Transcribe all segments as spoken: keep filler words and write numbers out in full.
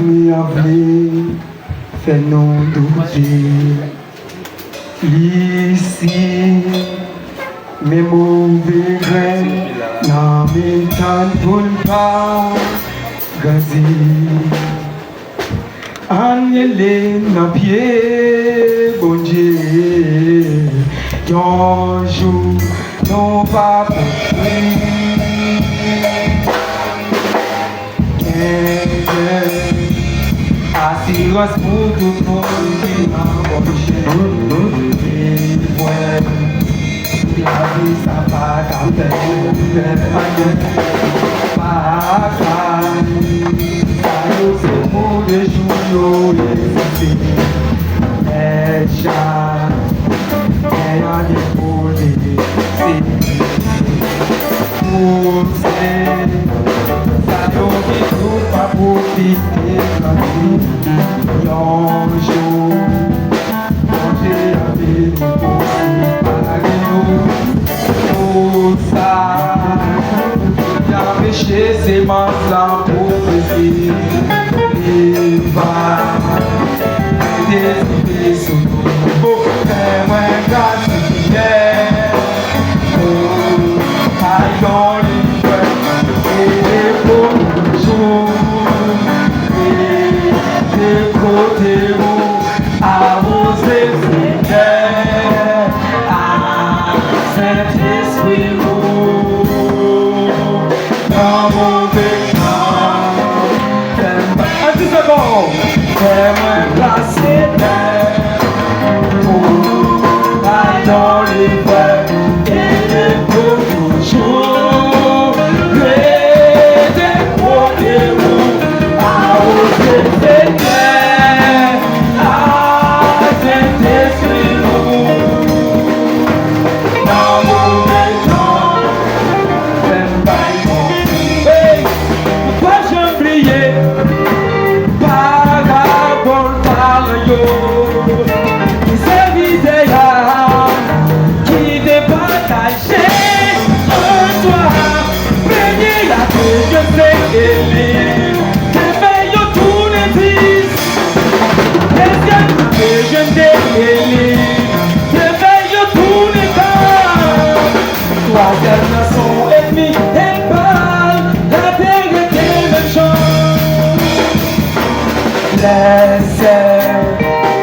An vle fè nou doute. Li si men move grenn nan mitan n pou n pa grandi. Ann rele nan pye Bondye. Yon jou nou va pou pri. Genyen asirans pou tout moun ki nan Bondye. Li vwè lavi sa pa ka fè nou pè anyen. Bagay sa yo se pou de jou yo egziste. Deja genyen pou li se pou se sa yo ki tou pa pwofite grandi. Yon jou Bondye ap vini pou separe nou. Pou sa, li anpeche semans lan pwogrese. Li va mete dife sou nou. Fè mwen gras, Senyè. Pou pa yon livrè, ede pou toujou. Rete kote ou, awoze Senyè, a Sentespri ou. Nan move tan, fè m pa. An ti segonn. Fè mwen gras, Senyè, pou pa yon livrè, ede pou toujou. Rete kote ou, awoze Senyè, a Sentespri ou. Nan move tan, fè m bay Bondye. Hey! Pa janm bliye parabòl paran yo ki sèvitè a ki te pataje an twa. Premye a te jwenn senk denar, te fè yo tounen dis. Dezyèm nan te jwenn de denar, te fè yo tounen kat. Twazyèm nan se yon etmi, e pa l la te rete menm jan. Lè sèvitè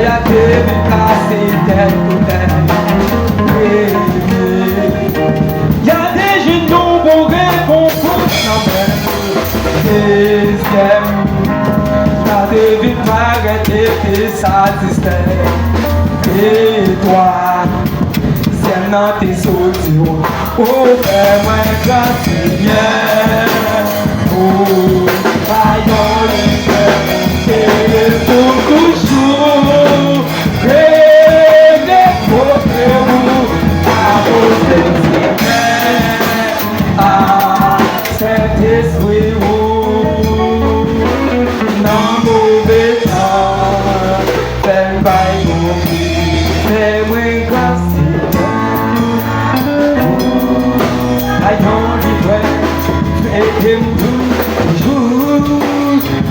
a te vin kase tèt koutèl, premye a te jwenn yon bon rekonpans nan men l. Dezyèm nan te vin parèt e te satisfè. E twazyèm nan te soti, o, fè mwen gras, Senyè, pou pa yon livrè, e pou toujou rete kote ou, awoze Senyè, a Sentespri ou. Nan move tan, fè m bay Bondye, fè mwen gras, Senyè. Pa yon livrè, ede m toujou.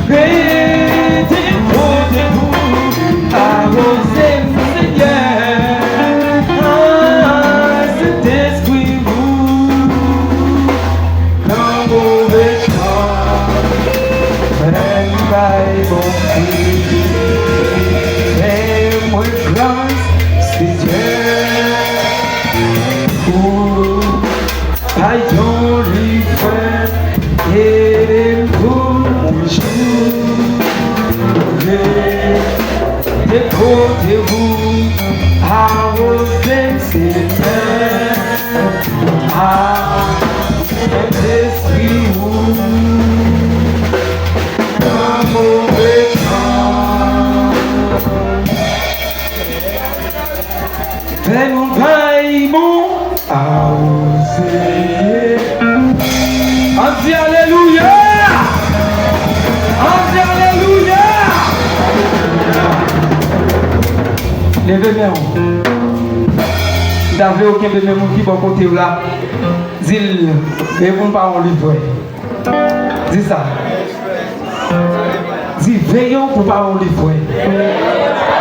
Rete kote ou, awoze m, Senyè. A Sentespri ou, nan move tan, fè m bay Bondye, fè mwen gras, Senyè. Ou pa yon livrè, ede m pou mwen joure. De kote ou, awoze m, Senyè, a Sentespri ou, nan move tan. Fè nou bay bon awoze. Ann di alelouya! Ann di alelouya! Leve men w. M ta vle w kenbe men moun ki bò kote w la. Di l, reponn pa yon livrè. Di sa. Di veye w pou pa yon li frè.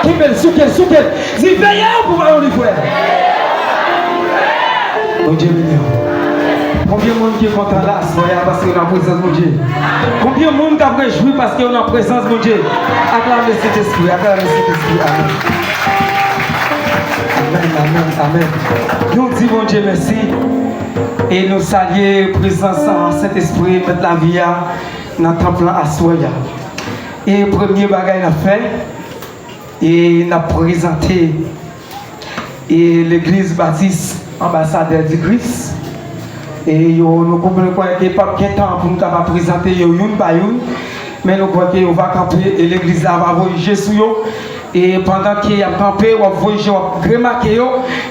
Kenbe l, souke l, souke l. Di veye w pou pa yon li frè. Bondye beni w. Konbyen moun ki kontan la aswè a paske yo nan prezans Bondye? Konbyen moun k ap rejwi paske yo nan prezans Bondye? Aklame Sentespri, aklame Sentespri. Amèn. Amèn, amèn, amèn. Nou di Bondye mèsi e nou salye prezans Sentespri, Mèt lavi a, nan tanp lan aswè a. E premye bagay n ap fè, e n ap prezante e Legliz Batis Anbasadè di Kris. E yo, nou konprann kwè ke p ap gen tan pou nou kapab prezante yo youn pa youn, men nou kwè ke yo va kanpe e legliz la va voye je sou yo. E pandan ke y ap kanpe, w ap voye je, w ap remake yo,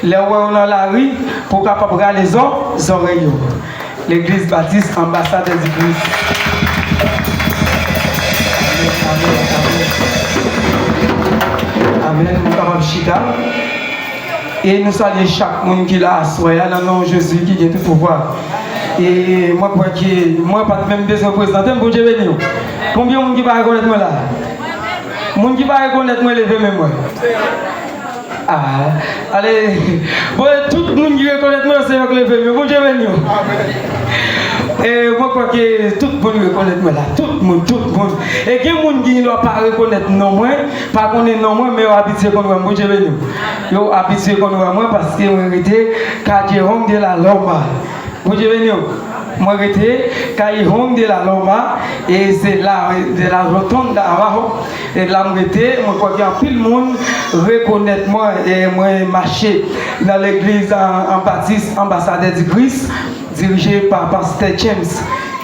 lè w wè yo nan lari, pou w kapab rale zò, zòrèy yo. Legliz Batis Anbasadè di Kris. Amèn, amèn, amèn. Amèn, nou kapab chita. E nou salye chak moun ki la aswè a nan non Jezi ki gen tout pouvwa. E mwen kwè ke mwen pa t menm bezwen prezante m, Bondye beni w. Konbyen moun ki pa rekonèt mwen la? Moun ki pa rekonèt mwen, leve men mwen. Ah, ale, bon, tout moun ki rekonèt mwen, se yo k leve men. Bondye beni w. E mwen kwè ke tout moun rekonèt mwen la. Tout moun, tout moun. E gen moun ki gendwa pa rekonèt non mwen, pa konnen non mwen, men yo abitye konn wè m. Bondye beni w. Yo abitye konn wè mwen paske mwen rete Callejon de la Loma. Bondye beni w. Mwen rete Callejon de la Loma, e se la, de la Rotonda Abajo. E la m rete, mwen kwè gen anpil moun rekonèt mwen, e mwen mache nan legliz an, an Batis Anbasadè di Kris, dirije pa Pastè James.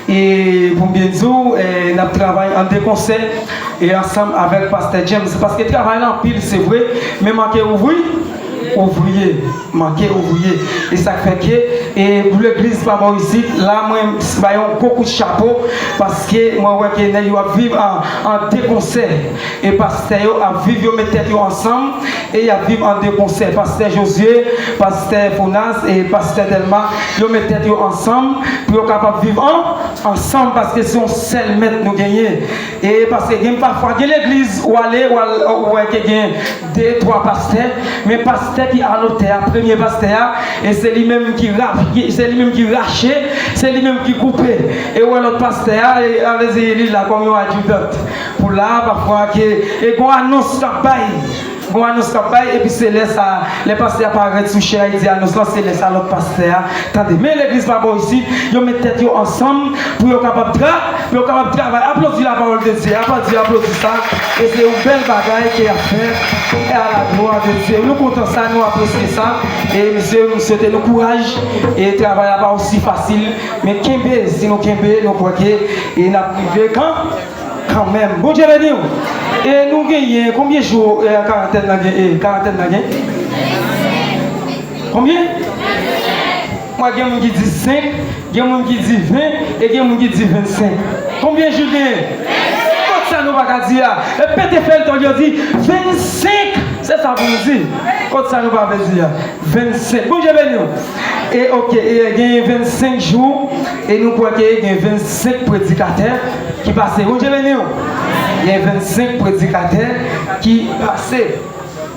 E pou m byen di w, e, n ap travay an de konsè e ansanm avèk Pastè James. Paske travay la anpil, se vre, men manke ouvri, ouvriye. Manke ouvriye. E sa k fè ke, e, pou legliz pa bò isit, la, mwen bay yon gwo kout chapo, paske mwen wè ke nèg yo ap viv an, an de konsè. E pastè yo ap viv, yo met tèt yo ansanm, e y ap viv an de konsè. Pastè Josué, pastè Fonas e pastè Delma, yo met tèt yo ansanm pou yo kapab viv an, ansanm, paske se yon sèl mèt nou genyen. E paske gen pafwa, gen legliz ou ale, ou al, ou wè ke gen de, twa pastè, men pastè ki alotè a, premye pastè a, e se li menm ki ra-, ki, se li menm ki rache, se li menm ki koupe. E ou wè lòt pastè a, e, a vle di li la kòm yon adjidant. Pou la, pafwa ke, e gon anons k ap bay. Gon anons k ap bay, epi se lè sa, lè pastè a parèt sou chè a, li di anons lan, se lè sa lòt pastè a tande. Men legliz pa bò isit, yo met tèt yo ansanm pou yo kapab tra-, pou yo kapab travay. Aplodi la pawòl de Dye, aplodi, aplodi sa. E se yon bèl bagay ke y ap fè. E a la glwa de Dye. Nou kontan sa, nou apresye sa. E mesye, m swete nou kouraj. E travay la pa osi fasil. Men kenbe, si nou kenbe, nou kwè ke e n ap rive kan kanmenm. Bondye beni w. E nou genyen, konbyen jou, e, karantèn nan gen, e, karantèn nan gen? Konbyen? Mwen gen moun ki di senk, gen moun ki di ven, e gen moun ki di vennsenk. Konbyen jou genyen? Kot sa nou pa ka di a? E pete fèy tòl yo di vennsenk. Se sa pou nou di. Kot sa nou pa vle di a? Vennsenk. Bondye beni w. E, oke, e genyen vennsenk jou, e nou kwè ke gen vennsenk predikatè ki pase. Bondye beni w. Gen vennsenk predikatè ki pase.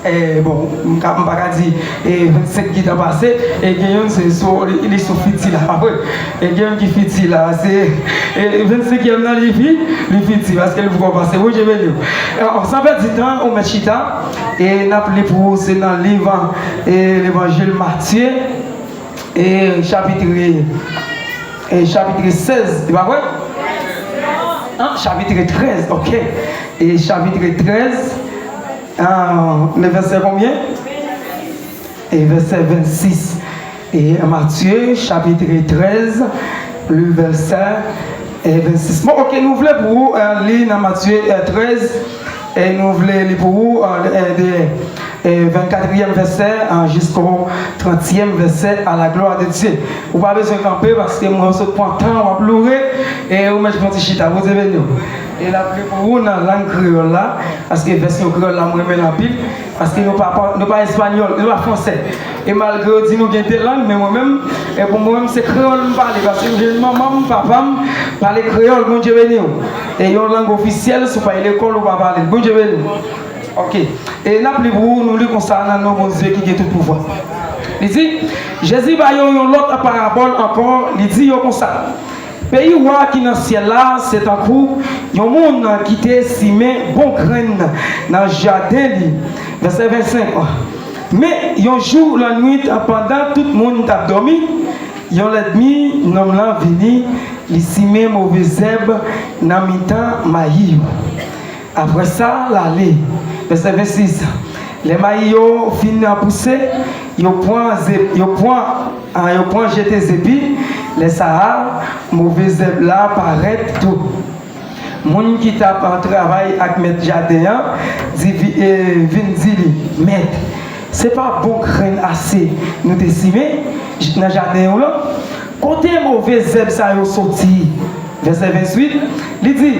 E, bon, m ka, m pa ka di, e, vennsenk ki ta pase, e gen youn se sou, li, li sou fiti la, pa vre? E gen youn ki fiti la, se, e, vennsenkyèm nan, li fi-, li fiti, paske li poko pase. Bondye beni w. E, san pèdi tan, ou mèt chita. E n ap li pou ou, se nan liv, e, Levanjil Matye, e chapit, e chapit sèz, se pa vre? An, chapit trèz, oke. E chapit trèz, an, le vèsè konbyen? E vèsè vennsis. E Matye, chapit trèz, le vèsè, e vennsis. Bon, oke, nou vle pou ou, e, li nan Matye, e, trèz, e nou vle li pou ou, e, de, e, vennkatriyèm vèsè, e, jisko trantyèm vèsè, à la gloire de Dieu. Ou pa bezwen kanpe, paske mwen sot pran tan, w ap loure, e ou mèt fè yon ti chita, Bondye beni w. E l ap li pou ou nan lang kreyòl la, paske vèsyon kreyòl la, mwen renmen l anpil. Paske nou pa, pa, nou pa espanyòl, nou pa fransè. E malgre yo di nou gen de lang, men mwen menm, e pou mwen menm, se kreyòl m pale. Paske m jwenn manman m, papa m pale kreyòl, Bondye beni w. E yon lang ofisyèl, si w pa al lekòl, ou pa pale l. Bondye beni w. Ok. E n ap li pou ou, nou li konsa nan non Bondye ki gen tout pouvwa. Li di, Jezi ba yo yon lòt parabòl ankò, li di yo konsa, peyi wa ki nan syèl la, se tankou yon moun ki te simen bon grenn nan jaden li. Vèsè vennsenk. Men, yon jou lannwit, pandan tout moun t ap dòmi, yon lènmi nonm lan vini, li simen move zèb nan mitan mayi yo. Apre sa, l ale. Vèsè vennsis. Lè mayi yo fin pouse, yo pran ze-, yo pran, a, yo pran jete zepi. Lè sa a, move zèb la parèt tou. Moun ki t ap, a, travay ak mèt jaden an di, vi-, e, vin di li, Mèt, se pa bon grenn ase nou te simen j-, nan jaden w lan? Kote move zèb sa yo soti? Vèsè vennwit, li di,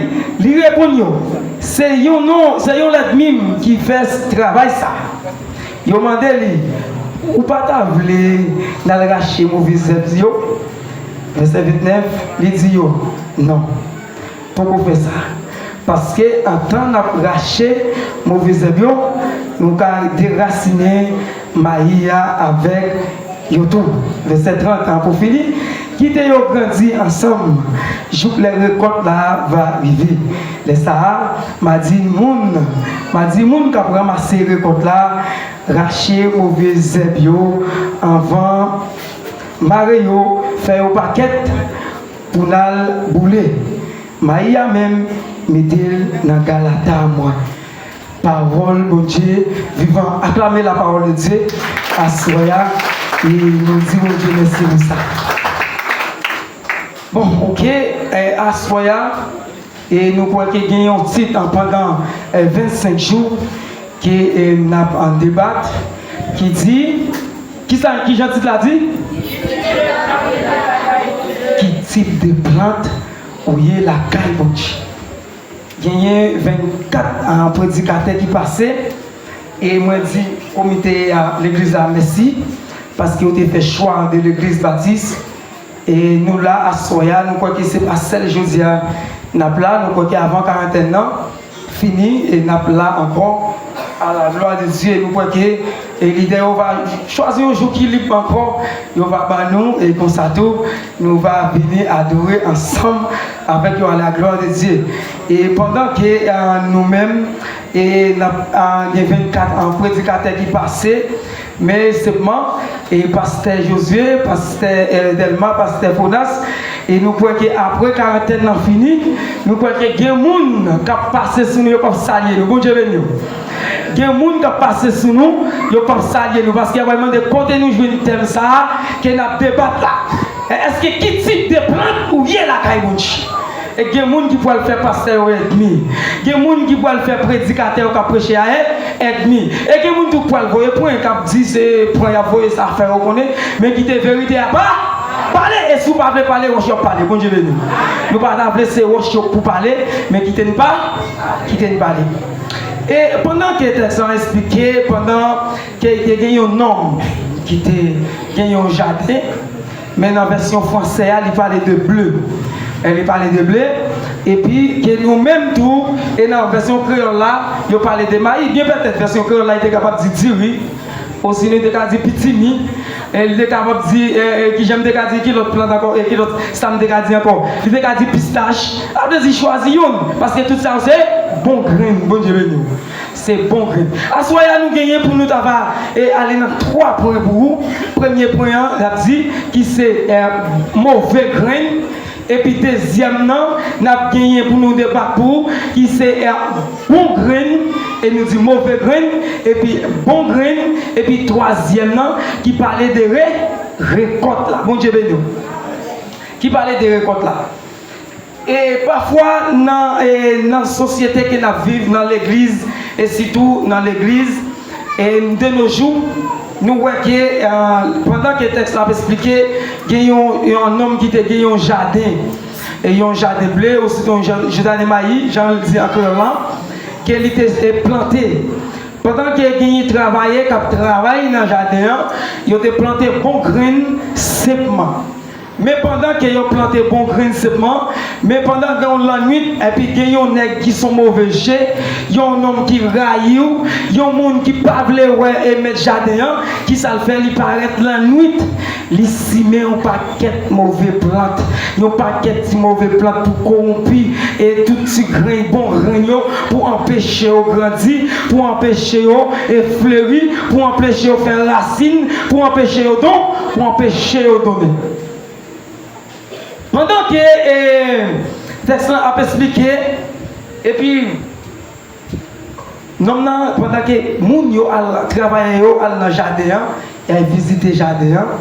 li reponn yo, se yon non, se yon lènmi m ki fè s-, travay sa. Yo mande li, ou pa ta vle n al rache move zèb yo? Vèsè vennèf, li di yo, non, poko fè sa. Paske antan n ap rache move zèb yo, nou ka derasinen mayi a avèk yo tou. Vèsè trant an pou fini, kite yo grandi ansanm jouk lè rekòt la va rive. Lè sa a, m a di moun, m a di moun k ap ranmase rekòt la, rache move zèb yo anvan mare yo, fè yo pakèt pou n al boule. Mayi a menm, mete l nan galata mwen. Pawòl Bondye vivan. Aklame la parole de Dieu aswè a, e nou di Bondye mèsi pou sa. Bon, ok, e, aswè a, e nou kwè ke gen yon tit an pandan, e, vennsenk jou ke, e, n ap an debat ki di, kisa, ki jan tit la di? Ki tip de plant ou ye lakay Bondye? Genyen vennkat, a, predikatè ki pase, e mwen di komite a legliz la mèsi, paske yo te fè chwa de legliz batis, e nou la aswè a, nou kwè ke se pa sèl jodi a n ap la, nou kwè ke avan karantèn nan fini, e n ap la ankò, à la gloire de Dieu, nou kwè ke, e lidè yo va chwazi yon jou ki lib ankò, yo va ban nou, e konsa tou, nou va vini adore ansanm avèk yo à la gloire de Dieu. E pandan ke, a, nou menm, e n ap, a, gen vennkat an predikatè ki pase, men senpman, e pastè Josué, pastè, e, Delma, pastè Fonas, e nou kwè ke apre karantèn nan fini, nou kwè ke gen moun k ap pase sou nou, yo p ap salye nou. Bondye beni w. Gen moun k ap pase sou nou, yo p ap salye nou, paske y ap mande kote nou jwenn tèm sa a ke n ap debat la. E, èske ki tip de plant ou ye lakay Bondye? E gen moun ki pral fè pastè yo ènmi. Gen moun ki pral fè predikatè yo k ap preche a è-, ènmi. E gen moun tou k pral voye pwen, k ap di se pwen y ap voye, sa fè yo konnen. Men kite verite a pa pale. E si w pa vle pale, wòch yo ap pale. Bondye beni w. Nou pa ta vle se wòch yo pou pale, men kite n pa, kite n pale. E pandan ke tèks lan esplike, pandan ke te gen yon nonm ki te gen yon jaden, men nan vèsyon fransè a, li pale de ble. E li pale de ble, epi ke nou menm tou, e nan vèsyon kreyòl la, yo pale de mayi. Byen petèt, vèsyon kreyòl la, li te kapab di diri, osinon li te ka di pitimi, e li te kapab di, e, e, kijan m te ka di, ki lòt plant ankò, e ki lòt, sa m te ka di ankò. Li te ka di pistach. Sa vle di chwazi youn, paske tout sa yo se bon grenn. Bondye beni w. Se bon grenn. Aswè a nou genyen pou nou ta va, e, ale nan twa pwen pou ou. Premye pwen an, l ap di ki se, e, move grenn. Epi dezyèm nan, n ap genyen pou nou debat pou ou, ki se, e, bon grenn, e nou di move grenn, epi bon grenn, epi twazyèm nan, ki pale de re-, rekòt la. Bondye beni w. Ki pale de rekòt la. E pafwa nan, e, nan sosyete ke n ap viv, nan legliz, e sitou nan legliz, e de nos jours, nou wè ke, e, pandan ke tèks la ap esplike, gen yon, yon nonm ki te gen yon jaden, e yon jaden ble, osinon yon jan-, jaden mayi, jan l di an kreyòl lan, ke li te, e, plante. Pandan ke genyen travayè k ap travay nan jaden an, yo te plante bon grenn senpman. Men pandan ke yo plante bon grenn sèpman, men pandan gen yon lannwit, epi gen yon nèg ki son move je, yon nonm ki rayi w, yon moun ki pa vle wè e mèt jaden an, kisa l fè? Li parèt lannwit, li simen yon pakèt move plant, yon pakèt ti move plant pou kowonpi e tout ti grenn bon grenn yo, pou anpeche yo grandi, pou anpeche yo e fleri, pou anpeche yo fè rasin, pou anpeche yo don, pou anpeche yo donnen. Pandan ke e, tèks lan ap esplike, epi nonm nan, pandan ke moun yo al, travayè yo al nan jaden an, y al vizite jaden an,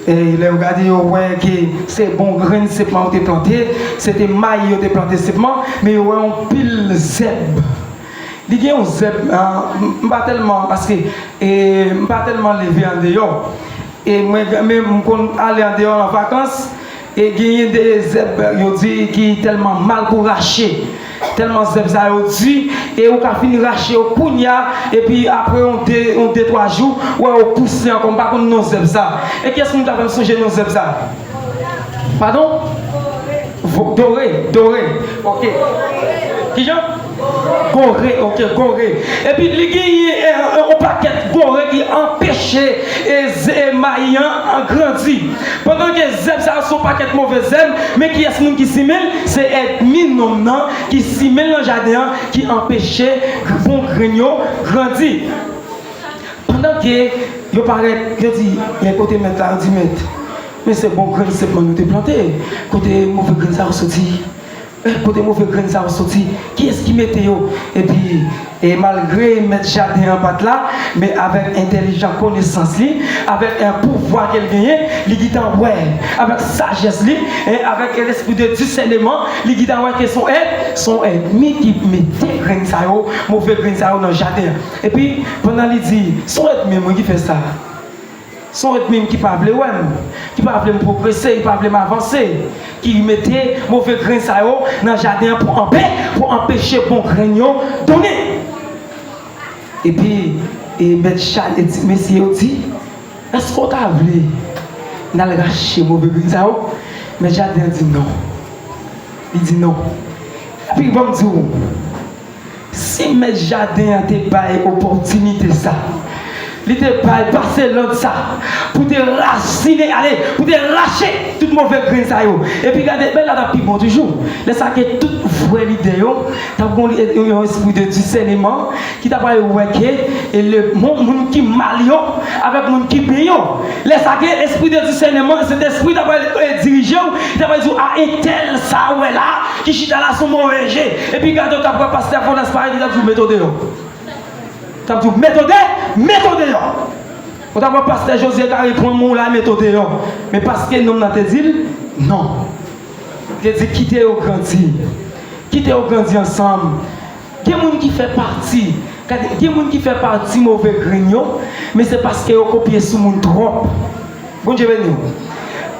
e lè yo gade, yo wè ke se bon grenn sèpman yo te plante, se te mayi yo te plante sèpman, men yo wè yon pil zèb. Li gen yon zèb, ah, m, m pa tèlman, paske, e, m pa tèlman leve andeyò. E mwen, men m konn ale andeyò nan vakans, e genyen de zèb, yo di, ki tèlman mal pou rache. Tèlman zèb sa yo di, e ou ka fin rache yo kounye a, epi apre yon de, yon de, twa jou, ou wè yo pouse ankò. M pa konn non zèb sa. E kiyès moun ka fè m sonje non zèb sa? Padon? Vo-, dore, dore. Ok. Kijan? Gore, ok, gore. Epi li genyen, e, e, yon pakèt gore ki anpeche, e, ze-, e, mayi an, an grandi. Pandan ke zèb sa yo se yon pakèt move zèb, men kiyès moun ki simen l? Se ènmi nonm nan ki simen l nan jaden an, ki anpeche bon grenn yo grandi. Pandan ke yo parèt, yo di, men kote mèt la, yo di, mèt, men se bon grenn sèpman nou te plante, kote move grenn sa yo soti? Eh, kote move grenn sa yo soti? Kiyès ki mete yo? Epi, e malgre mèt jaden an pa t la, men avèk entèlijans konesans li, avèk, eh, pouvwa ke l genyen, li gentan wè, avèk sajès li, e avèk lespri de disèneman, li gentan wè ke se yon èn-, se yon ènmi ki mete grenn sa yo, move grenn sa yo nan jaden an. Epi, pandan li di, se yon ènmi mwen ki fè sa. Se yon ènmi m ki pa vle wè m, ki pa vle m pwogrese, ki pa vle m avanse, ki mete move grenn sa yo nan jaden an pou anpe-, pou anpeche bon grenn yo donnen. Epi, e mèt jaden, e ti mesye yo di, èske w ta vle n al rache move grenn sa yo? Mèt jaden an di non. Li di non. Epi, ban m di w, si mèt jaden an te bay opòtinite sa, li te bay pase lòd sa, pou te rasine, ale, pou te rache tout move grenn sa yo. Epi gade, men la t ap pi bon toujou. Lè sa ke tout vrè lidè yo t ap gen yon, yon espri de disèneman ki ta pral wè ke, e, le, moun, moun ki mal yo avèk moun ki byen yo. Lè sa ke espri de disèneman, Sentespri ta pral, e, dirije w, li ta pral di w, a, entèl sa w wè la, ki chita la sou move je. Epi gade, w t ap wè pastè Fonas parèt, li t ap di w, mete w deyò. T ap di w, mete w de-, mete w deyò. Ou t ap wè pastè Jozye ka reponn moun la, mete w deyò. Men paske nonm nan te di l non. Li te di, kite yo grandi. Kite yo grandi ansanm. Gen moun ki fè pati, gade, gen moun ki fè pati move grenn yo, men se paske yo kopye sou moun twòp. Bondye beni w.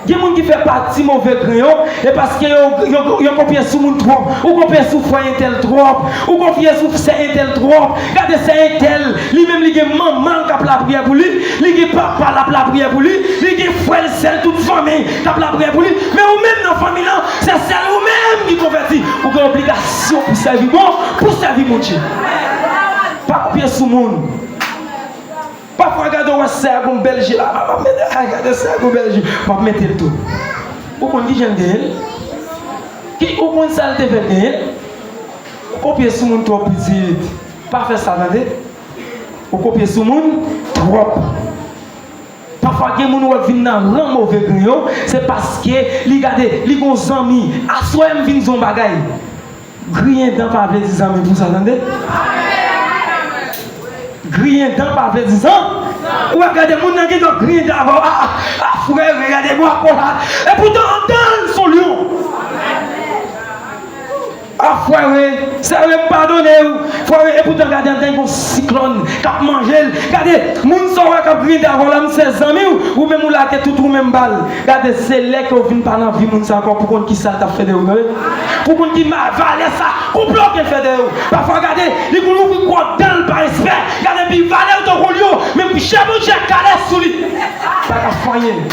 Gen moun ki fè pati move grenn yo, e paske yo, yo, yo kopye sou moun twòp. Ou kopye sou frè entèl twòp. Ou kopye sou sè entèl twòp. Gade sè entèl, li menm li gen manman l k ap lapriyè pou li, li gen papa l ap lapriyè pou li, li gen frè l, sè l, tout fanmi k ap lapriyè pou li. Men ou menm nan fanmi lan, se sèl ou menm ki konvèti. Ou gen obligasyon pou sèvi bon, pou sèvi Bondye. Pa kopye sou moun. Pafwa gade w wè sè a gon bèl je la, m ap mete, ay, gade sè a gon bèl je, m ap mete l tou. Ou konn kijan l genyen l? Ki, ou konn sa l te fè l genyen l? Ou kopye sou moun twòp pitit. Pa fè sa, tande. Ou kopye sou moun twòp. Pafwa gen moun ou wè vin nan ran move grenn yo, se paske li gade, li gon zanmi. Aswè m vin di w yon bagay. Griyen dan pa vle di zanmi pou sa, tande. Griyen dan pa vle di zan-, ou wè, gade moun nan gen dwa griyen dan avè w. A, a, a, frè, gade bwa kola. Epoutan, anndan l se yon lyon. A, frè, sè, m padone w. Frè, epoutan, gade, anndan l gon siklòn k ap manje l. Gade, moun sa w wè k ap griyen dan avè w la, m se zanmi w. Ou menm ou lage tout ou menm ba l. Gade, se lè ke w vin pa nan vi moun sa ankò pou konn kisa l t ap fè de ou, tande. Pou konn ki ma-, valè sa, konplo ke l fè de ou. Pafwa, gade, li konn ouvri gwo dan l pa respè. Gade, epi valè w tankou lyon, menm chè Bondye kale sou li. Pa ka fè anyen.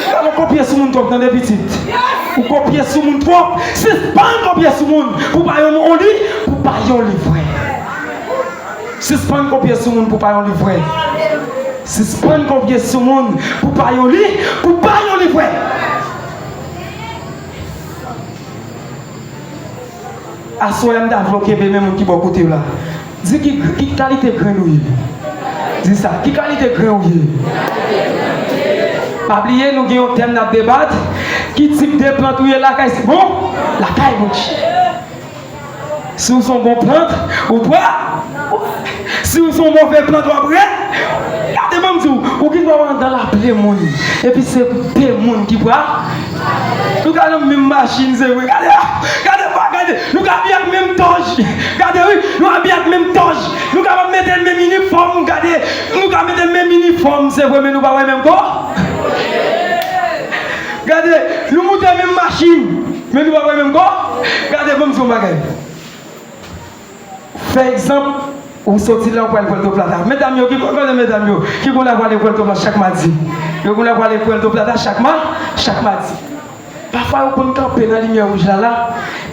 Gade, w kopye sou moun twòp, tande pitit. Ou kopye sou moun twòp. Sispann kopye sou moun pou pa yon, yon li, pou pa yon li vrè. Sispann kopye sou moun pou pa yon li vrè. Sispann kopye sou moun pou pa yon li, pou pa yon li vrè. Aswè a m ta vle w kenbe men moun ki bò kote w la. Di ki, ki kalite grenn ou ye. Di sa, ki kalite grenn ou ye. Pa bliye, nou gen yon tèm n ap debat. Ki tip de plant ou ye lakay? Se bon? Lakay Bondye. Si w se yon bon plant, ou pwa. Si w se yon move plant, w ap ret. Gade, ban m di w, ou gen dwa wè anndan la plen moun. Epi se de moun ki pwa. Nou ka nan menm machin, se vre. Gade, gade, gade. Nou ka abiye ak menm tòj. Gade, wi, nou abiye ak menm tòj. Nou kapab mete menm inifòm, gade. Nou ka mete menm inifòm, se vre, men nou pa wè menm kò. Gade, nou moute menm machin, men nou pa wè menm kò. Gade, ban m di w yon bagay. Fè egzanp, ou soti la, ou pral Puerto Plata. Medam yo, ki, kote medam yo? Ki konn ap prale Puerto Plata chak madi. Yo konn ap prale Puerto Plata chak ma, chak madi. Pafwa, yo konn kanpe nan limyè wouj la, la.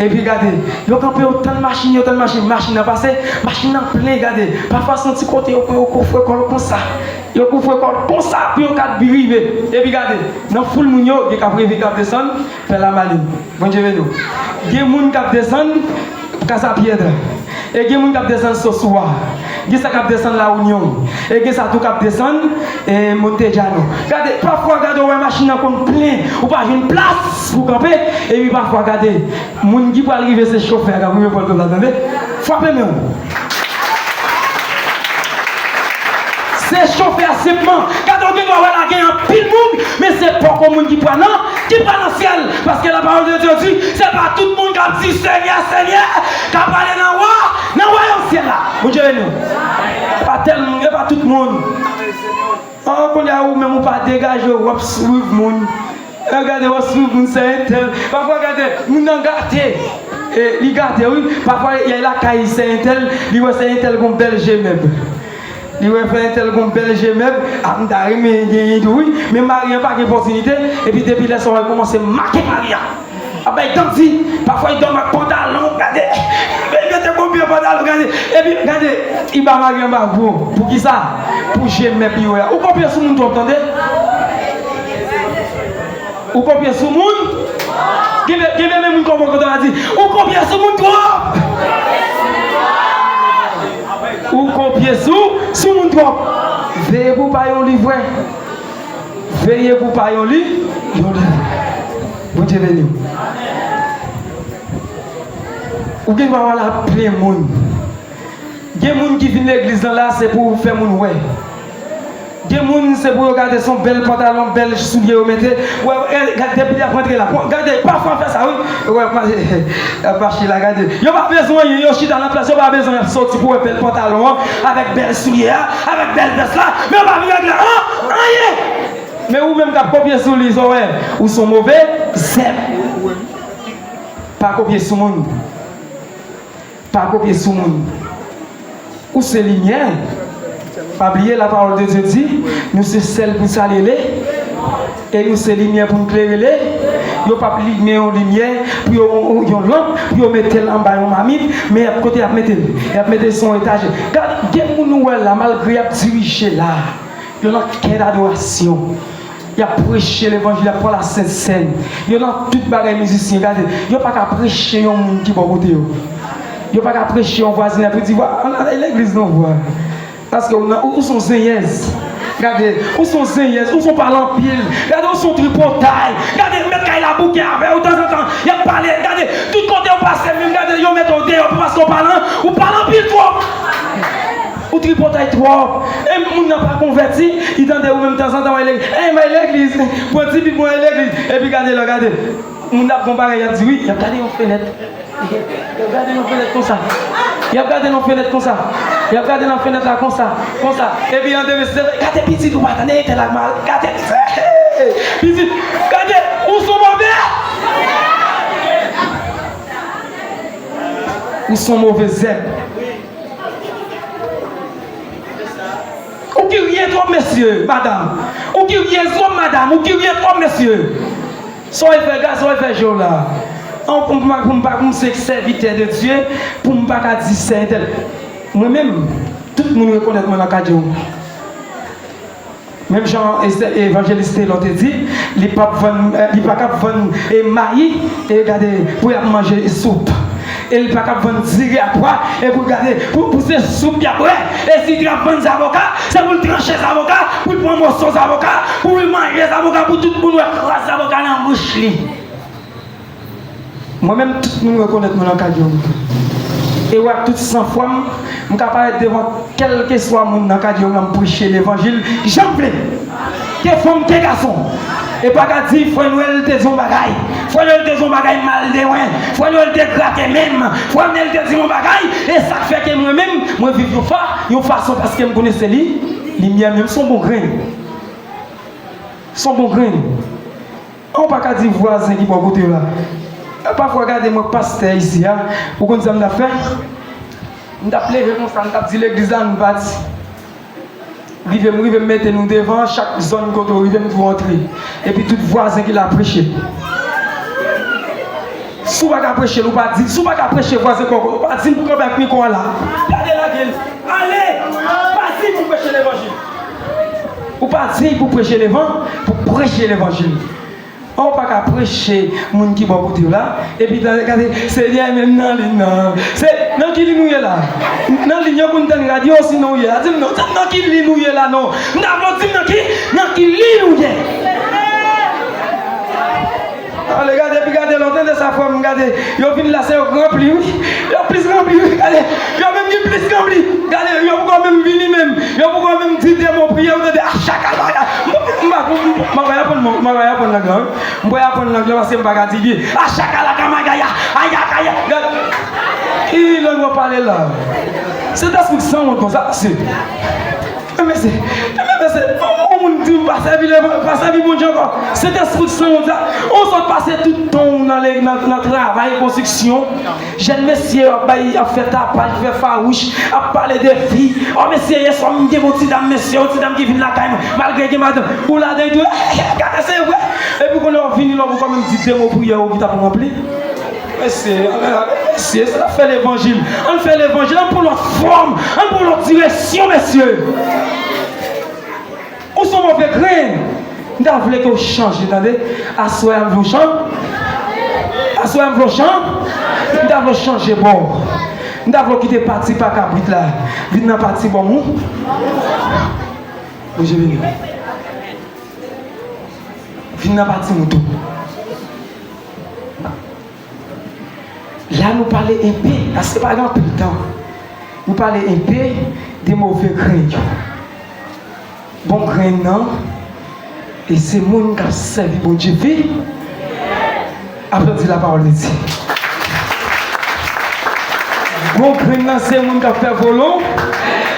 Epi gade, yo kanpe, yo tann machin, yo tann machin. Machin nan pase, machin nan plen, gade. Pafwa, se yon ti kote, yo, yo kouvre kò yo konsa. Yo kouvre kò yo konsa pou yon kat bi rive. Epi gade, nan foul moun yo, gen k ap rive, k ap desann, Pè Lamalin. Bondye beni w. Gen moun k ap desann Casa Piedra. E gen moun k ap desann Sosua. Gen sa k ap desann La Union. E gen sa tou k ap desann, e, Montejano. Gade, pafwa, gade, ou wè machin nan konn plen. Ou pa jwenn plas pou kanpe. Epi pafwa, gade, moun ki pral rive, se chofè a k ap rive pran l la, tande. Frape men w. Se chofè a senpman. Gade, w gen dwa wè la gen anpil moun, men se poko moun ki pral nan, ki pral nan syèl. Paske la parole de Dieu dit, se pa tout moun k ap di, Senyè, Senyè, k ap ale nan wa, nan wayòm syèl la. Bondye beni w. E pa tèl moun, e pa tout moun. An, kounye a, ou menm ou pa degaje, w ap swiv moun. E gade, w ap swiv moun, se entèl. Pafwa, gade, moun nan gate. E, li gate, wi. Pafwa, y a lakay, se entèl, li wè se entèl gon bèl je mèb. Li wè fè entèl gon bèl je mèb. A, m ta renmen genyen tou, wi. Men mari an pa gen opòtinite. Epi depi lè sa, w wè l kòmanse make mari a. Ap bay danti, pafwa li dòmi ak pantalon, gade. Li mete konbyen pantalon, gade. Epi, gade, li ba mari anba gwo. Poukisa? Pou je mèb li wè a. Ou kopye sou moun twòp, tande. Ou kopye sou moun. Gen, gen menm moun kòman kote a di, ou kopye sou moun twòp. Ou kopye sou, sou moun twòp. Veye pou pa yon li vrè. Veye pou pa yon li, yon li vrè. Bondye beni w. Ou gen dwa wè la plen moun. Gen moun ki vin legliz lan la, se pou fè moun wè. Gen moun, se pou yo gade se yon bèl pantalon, bèl soulye yo mete. Wè, wè, gade, depi y ap rantre la. Bon, gade, pafwa fè sa, wi. Wè, y ap mache, y ap mache la, gade. Yo pa bezwen anyen, yo chita nan plas, yo pa bezwen y ap soti pou wè bèl pantalon an, avèk bèl soulye a, avèk bèl vès la. Men yo pa vin regle an, anyen. Men ou menm k ap kopye sou li, sa w wè, ou se yon move zèb. Pa kopye sou moun. Pa kopye sou moun. Ou se limyè. Pa bliye, la parole de Dieu dit, nou se sèl pou sale le, e nou se limyè pou n klere le. Yo p ap limen yon limyè, pou yo, yon, yon lanp, pou yo mete l anba yon mamit, men y ap, kote y ap mete l? Y ap mete l sou yon etajè. Gad, gen moun ou wè la, malgre y ap dirije la, yo nan kè dadorasyon. Y ap preche levanjil, y ap pran la sent sèn. Yo nan tout bagay mizisyen, gade. Yo pa ka preche yon moun ki bò kote yo. Yo pa ka preche yon vwazinay pou di, "Vwa, ann ale legliz non, vwa." Paske ou nan, ou, ou se yon zenyèz. Gade, ou se yon zenyèz, ou se yon pale anpil. Gade, ou se yon tripotay. Gade, mèt kay la bouke avè w, tanzantan, y ap pale. Gade, tout kote w pase, menm gade, yo mete w deyò pou paske w pale, ou pale anpil twòp. Ou tripotay twòp. E moun nan pa konvèti, li tande ou menm tanzantan w al legliz. Ey, m al legliz. Pran ti Bib mwen al legliz. Epi gade la, gade. Moun ap gon bagay, y ap di wi, y ap gade yon fenèt. Y ap gade yon fenèt konsa. Y ap gade yon fenèt konsa. Y ap gade nan fenèt la konsa, konsa. Epi an demen, se gade pitit ou pa tande, te la mal. Gade pitit. Gade, ou sou move. Ou sou move zèb. Ou ki rye twòp, mesye, madam. Ou kiryez twòp, madanm, ou kirye twòp, mesye. Sa w al fè, gade sa w al fè je w la. An, pou m pa, pou m pa, pou m se sèvitè de Dye, pou m pa ka di se entèl. Mwen menm, tout moun rekonèt mwen nan kadyo. Menm jan e, evanjelis Telor te di, li p ap vann, eh, li pa kab vann, eh, mayi, e gade, pou y ap manje soup. E li pa kab vann diri ak pwa, e pou gade, pou, pou se soup y ap bwè. E si li t ap vann zavoka, se pou l tranche zavoka, pou l pran moso zavoka, pou l manje zavoka, pou tout moun wè kras zavoka nan bouch li. Mwen menm, tout moun rekonèt mwen nan kadyo m. E w ak tout sanfwa m, m ka parèt devan kèlkeswa moun nan kadyo m nan, m preche levanjil jan m vle. Ke fanm, ke gason. E pa ka di Frè Nwèl te di yon bagay. Frè Nwèl te di yon bagay mal dewen. Frè Nwèl te grate men m. Frè Nwèl te di yon bagay. E sa k fè ke mwen menm, mwen viv yon fa, yon fason paske m konnen se li, limyè menm, se yon bon grenn. Se yon bon grenn. An, ou pa ka di vwazen ki bò kote w la. Pafwa, gade mwen, pastè isi a, ou konn sa m t ap fè? M t ap leve konsa, m t ap di legliz la, nou pati. Rive, m rive, m mete nou devan, chak zòn kote w rive, m di w antre. Epi tout vwazen ki la preche. Si w pa ka preche l, ou pa di, si w pa ka preche vwazen pa w, ou pa di m pou kanpe ak mikwo a la. Gade lage l. Ale! Pa di pou preche levanjil. Ou pa di pou preche levan, pou preche levanjil. An, ou pa ka preche moun ki bò kote w la, epi tande gade, Senyè, menm nan li nan. Se nan ki li nou ye la? Nan li yo konn tann radyo, sinon ou ye la. Di m non, di m nan ki li nou ye la non. M ta vle w di m nan ki, nan ki li nou ye. Ale gade, epi gade lè w tande sa, frè m, gade, yo vin la, se yo k ranpli, wi. Yo plis ranpli, wi, gade. Yo menm ki plis ranpli. Gade, yo poko menm vini menm. Yo poko menm di de mo priyè, ou tande, a, chakalaka. M pa, m pa, m pa, m pa aprann, m pa aprann lang lan, wi. M pa aprann lang lan paske m pa ka di byen. A, chakalaka, magaya, ayakaya. Gade. Ki lang w ap pale la? Sentespri k sanwont konsa, mesye. Men mesye, men mesye, yon moun di m pa sèvi levan, pa sèvi Bondye ankò. Sentespri k sanwont sa, ou sot pase tout tan w nan le-, nan, nan travay konstriksyon. Jèn mesye yo ap bay, ap fè tapaj, fè fawouch, ap pale de fi. O mesye, yèswa m gen yon ti dam, mesye, yon ti dam ki vin lakay mwen, malgre gen madanm. Ou ladan tou, gade se vre. Epi kounye a w vini la, ou poko menm di de mo priyè ou ki t ap ranpli. Mesye, mesye, se n ap fè levanjil. Ann fè levanjil, ann pran lòt fòm, ann pran lòt direksyon, mesye. Ou se yon move grenn. M ta vle ke w chanje, tande. Aswè a, m vle w chanje. Aswè a, m vle w chanje. M ta vle w chanje bò. M ta vle w kite pati pa kabrit la. Vin nan pati bò mou. Bondye beni w. Vin nan pati mouton. La nou pale enpe, paske pa gen anpil tan. Nou pale enpe de move grenn yo. Bon grenn nan, e se moun k ap sèvi Bondye fi. Aplodi la pawòl de Dye. Bon grenn nan se moun k ap fè volon.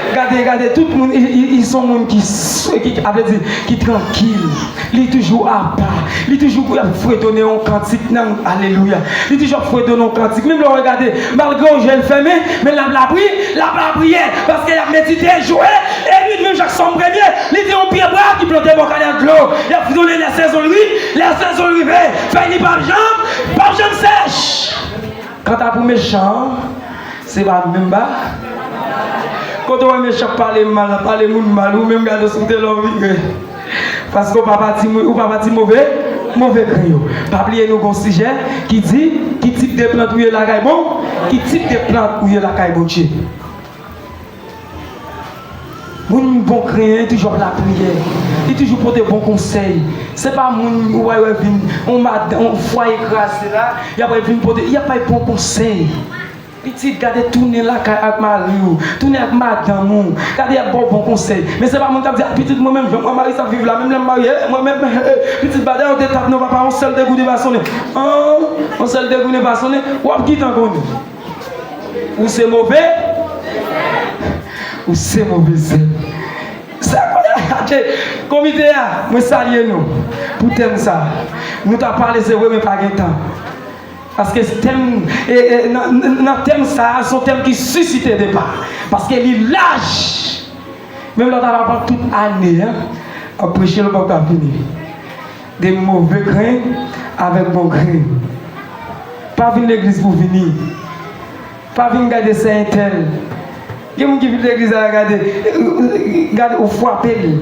Gade, gade, tout moun, i, i, i son moun ki, s- ki, ki, a vle di, ki trankil. Li toujou apa. Li toujou ap fredone yon kantik nan, alelouya. Li toujou ap fredone yon kantik. Menm lè w gade, malgre w je l fèmen, men l ap lapri, l ap lapriyè. Paske l ap medite, jou e nwit, menm jan ak Sòm premye, li di yon pye bwa ki plante bò kanal dlo. Y ap fredone lè sezon l ri, lè sezon l rive. Fèy li p ap janm, p ap janm sèch. Kanta pou mechan an, se pa menm ba. Kote w wè mechan ap pale mal, ap pale moun mal, ou menm gade sou tele w vire. Paske w pa pati, ou pa pati move, move grenn yo. Pa bliye nou gon sijè ki di, ki tip de plant ou ye lakay bon, ki tip de plant ou ye lakay Bondye. Moun bon grenn, li toujou ap lapriyè. Li toujou pote bon konsèy. Se pa moun ou wè, wè vin, on madanm, on fwaye kraze la, y ap vin pote, y ap bay bon konsèy. Pitit, gade, tounen lakay ak mari w, tounen ak madanm ou. Gade, y ap ba w bon konsèy. Men se pa moun k ap di, a, pitit, mwen menm, jan mwen mari sa viv la, menm lè m marye, mwen menm, pitit, ba dèyè w te tap non, papa, on sèl degouden pa sonnen. An, on sèl degouden pa sonnen, w ap gentan konnen. Ou se move, ou se move zèb. Sa konnen, ok, komite a, mwen salye nou pou tèm sa. Nou ta pale, se vre, men pa gen tan. Paske tèm, e, e, nan, nan tèm sa a, se yon tèm ki sisite deba. Paske li laj. Menm lè w ta pran tout ane, en, Ap preche, l p ap ka fini. De move grenn avèk bon grenn. Pa vin legliz pou vini. Pa vin gade sè entèl. Gen moun ki vin legliz la, gade, gade, ou frape l.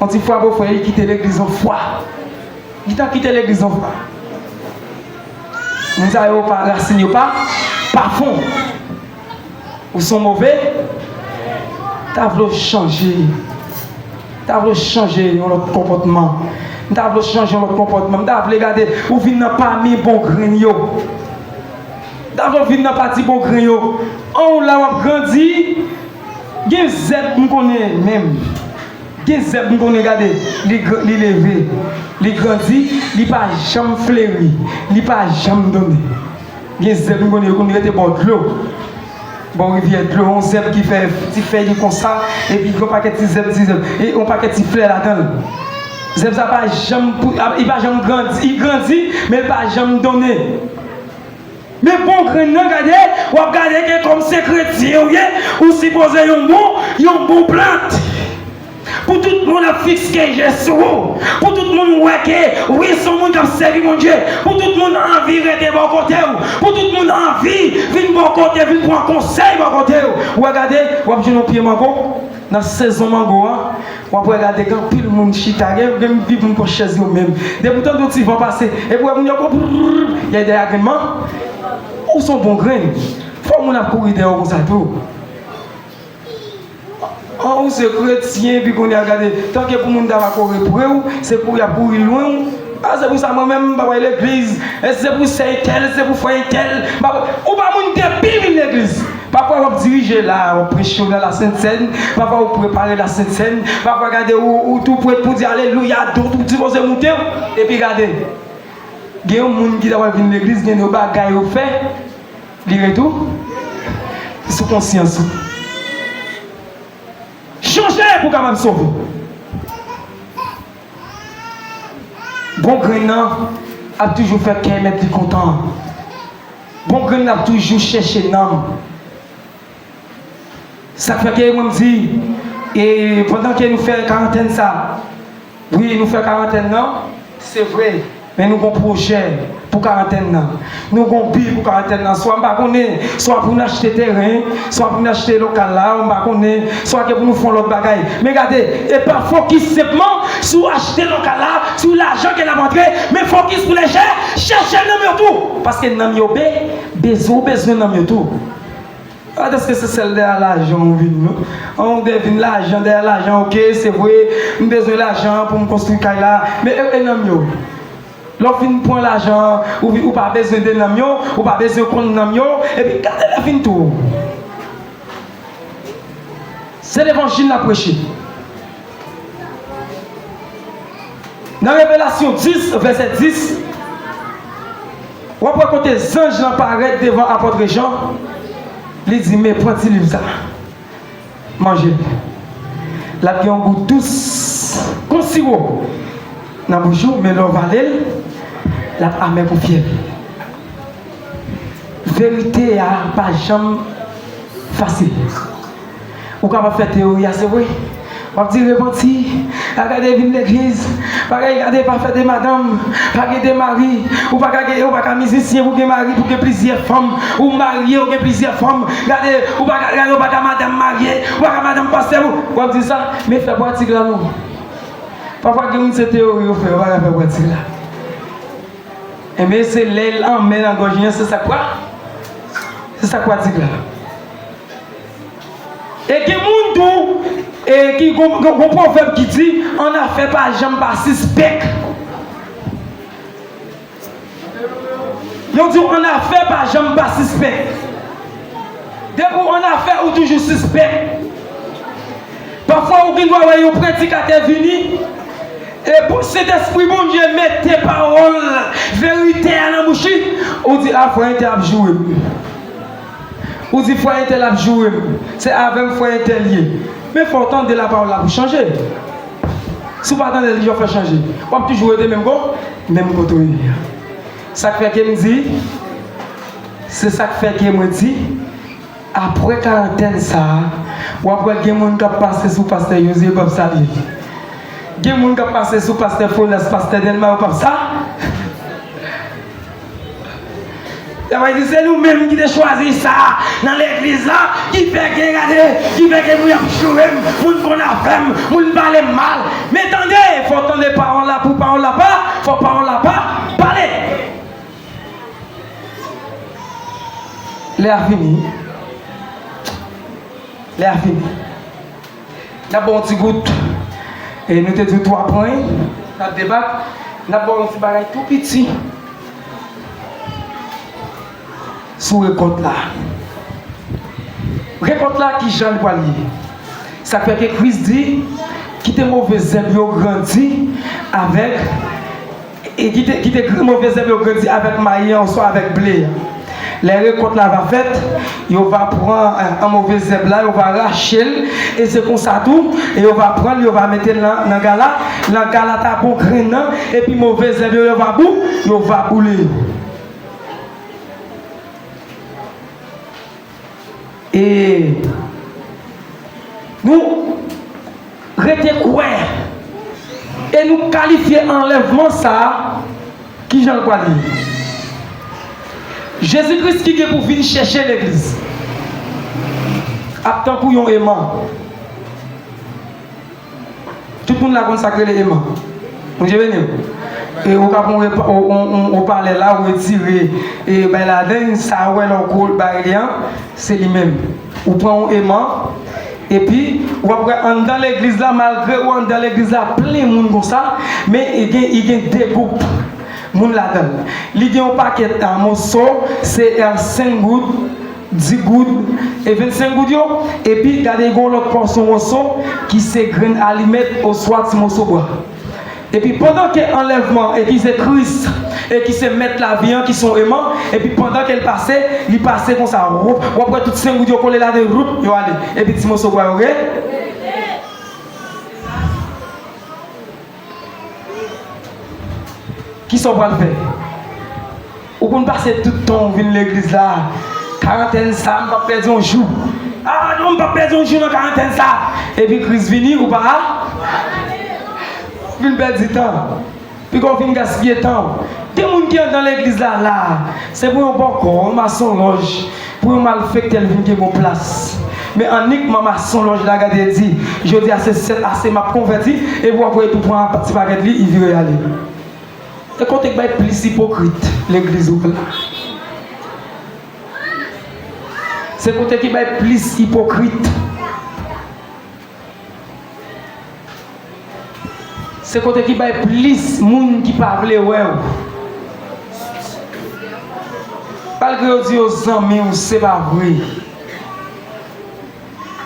On ti frape, ou fè li kite legliz on fwa. Li ta kite legliz on fwa. Moun sa yo pa rasin, yo pa, pa fon. Ou se on move, m ta vle w chanje. M ta vle w chanje yon lòt konpòtman. M ta vle w chanje yon lòt konpòtman. M ta vle gade ou vin nan pami bon grenn yo. M ta vle w vin nan pati bon grenn yo. An ou la w ap grandi, gen zèb m konnen menm. Gen zèb m konnen gade, li, gr- li leve, li grandi, li pa janm fleri, li pa janm donnen. Gen zèb m konnen yo konn rete bò dlo. Bò rivyè dlo, yon zèb ki fè ti fèy li konsa, epi yon pakèt ti zèb, ti zèb, e yon pakèt ti flè ladan l. Zèb sa pa janm pou, li pa janm grandi, li grandi, men li pa janm donnen. Men bon grenn nan, gade, w ap gade ke kòm se kretyen ou ye, ou sipoze yon bon, yon bon plant. Pou tout moun ap fikse je sou ou. Pou tout moun wè ke, wi, se yon moun k ap sèvi Bondye. Pou tout moun anvi rete bò kote w. Pou tout moun anvi vin bò kote, vin pran konsèy bò kote w. Ou wè, gade, w ap jwenn yon pye mango. Nan sezon mango an, w ap wè gade gen anpil moun chita, gen, gen anpil moun pran chèz yo menm. Depi w tande yon ti van pase, epi w wè moun yo ko prrrr, y a dèyè grenn nan. Ou se yon bon grenn. Fò moun ap kouri dèyè w konsa tou. An, ou se kretyen, epi kounye a gade, tanke pou moun ta va kouri pre w, se kouri y ap kouri lwen w. A, se pou sa mwen menm, m pa pral legliz. E se pou sè entèl, se pou frè entèl. M pa, ou pa moun depi vin legliz. Pafwa w ap dirije la, w ap preche w nan Lasentsèn, pafwa ou prepare Lasentsèn, pafwa gade ou, ou tou prèt pou di alelouya, dou tou sipoze moute w, epi gade, gen yon moun ki ta pral vin legliz, gen yon bagay ou fè, li ret ou sou konsyans ou. Chanje pou w kapab sove w. Bon grenn nan ap toujou fè kè mèt li kontan. Bon grenn nan ap toujou chèche nanm. Sa k fè ke mwen m di, e pandan ke nou fè karantèn sa, wi, nou fè karantèn nan, se vre, men nou gon pwojè pou karantèn nan. Nou gon bi pou karantèn nan. Swa m pa konnen, swa pou n achte teren, swa pou n achte lokal la, m pa konnen, swa ke pou nou fè yon lòt bagay. Men gade, e pa fokis senpman sou achte lokal la, sou lajan ke l ap antre, men fokis pou lè chè, chèche nanm yo tou. Paske nanm yo be, bezwen, ou bezwen nanm yo tou. Pa paske se sèl dèyè lajan ou vin, non. An, ou te vin lajan, dèyè lajan, oke, se vre, m bezwen lajan pou m konstwi kay la, men e, e nanm yo? Lè w fin pran lajan an, ou, ou pa bezwen de nanm yo, ou pa bezwen konn nanm yo, epi gade lè fin tou. Se levanjil n ap preche. Nan Revelasyon dis, vèsè dis, w ap wè kote zanj lan parèt devan apòt Jan, li di, men pran ti liv sa. Manje l. L ap gen yon gou dous kon siwo nan bouch ou, men lè w vale l, l ap amè kon fyèl. Verite a pa janm fasil. Ou kapab fè teyori a, se vre. W ap di repanti, pa gade vin legliz, pa gade, gade pa fè de madanm, pa gen de mari, ou pa ka gen, ou pa ka mizisyen pou gen mari, pou gen plizyè fanm, ou marye, ou gen plizyè fanm, gade, ou pa ka, gade, ou pa ka madanm marye, ou pa ka madanm pastè, ou, w ap di sa, men fè pratik la non. Pafwa gen moun se teyori yo fè, yo pa ka fè pratik la. Enben, se lè l anmè nan gòj li an, se sa k pra-, se sa k pratik la. E gen moun tou, e ki gon, gon, gon pwovèb ki di, an afè pa janm pa sispèk. Yo di w an afè pa janm pa sispèk. Depi w an afè, ou toujou sispèk. Pafwa, ou gen dwa wè yon predikatè vini, e pou Sentespri Bondye mete pawòl verite a nan bouch li, ou di, a, frè entèl ap joure m. Ou di, frè entèl ap joure m. Se avè m frè entèl ye. Men fò w tande lapawòl la pou chanje. Si w pa tande l, kijan w fè chanje? W ap toujou rete menm ko-, menm kote w ye a. Sa k fè ke m di, se sa k fè ke mwen di, apre karantèn sa a, w ap wè gen moun k ap pase sou pastè Jozye, yo p ap salye l. Gen moun k ap pase sou pastè Folas, pastè Dèlma, yo p ap sa. Sa vle di se nou menm ki te chwazi sa nan legliz la, ki fè ke gade, ki fè ke moun ap joure m, moun konn afè m, moun pale m mal. Men tande, fò w tande pawòl la pou pawòl la pa, fò pawòl la pa pale. Lè a fini. Lè a fini. N ap ba w yon ti gout. E nou te di w twa pwen, n ap debat. N ap ba w yon ti bagay tou piti sou rekòt la. Rekòt la, ki jan l pral ye? Sa k fè ke Kris di, kite move zèb yo grandi avèk e kite, kite gr- move zèb yo grandi avèk mayi an oswa avèk ble a. Lè rekòt la va fèt, yo va pran, eh, an move zèb la, yo va rache l, e se konsa tou, e yo va pran l, yo va mete l nan, nan gala, nan gala ta bon grenn nan, epi move zèb yo, yo va bou, yo va boule yo. E nou rete kwè e nou kalifye anlèvman sa a, ki jan l pral ye? Jezi Kris ki gen pou vin chèche legliz ap tankou yon eman. Tout moun la konn sa k rele eman. Bondye beni w. E ou ka pran yon repa- yon- yon- yon- yon palè la, ou retire e bay ladan l, sa ou wè lè w kou bay li an, se li menm. Ou pran yon eman, epi w ap wè anndan legliz la, malgre ou anndan legliz la plen moun konsa, men e gen, e gen de gwoup moun ladan l. Li gen yon pakèt a moso, se a senk goud, dis goud e vennsenk goud yo, epi gade gen yon lòt pòsyon moso ki se grenn alimèt oswa ti moso bwa. Epi pandan ke anlèvman e ki se Kris e ki se mèt lavi an ki se yon eman, epi pandan ke l pase, li pase konsa, woup, w ap wè tout senk goud yo kole ladan, woup, yo ale. Epi ti moso bwa yo re- Kisa w pral fè? Ou konn pase tout tan w vin legliz la. Karantèn sa, m p ap pèdi yon jou. Ah non, m p ap pèdi yon jou nan karantèn sa. Epi kriz vini, ou pa vin pèdi tan. Piga w vin gaspiye tan w. Gen moun ki anndan legliz la, la. Se pou yon bòkò, yon masonlòj. Pou yon malfektè l vin gen bon plas. Men annik manman masonlòj la gade di, jodi a se sèt a se m ap konvèti, epi w ap wè tou pran ti pakèt li, li vire ale. E kote k bay plis ipokrit? Legliz ou la. Se kote ki bay plis ipokrit. Se kote ki bay plis moun ki pa vle wè w. Malgre yo di yo zanmi w, se pa vre.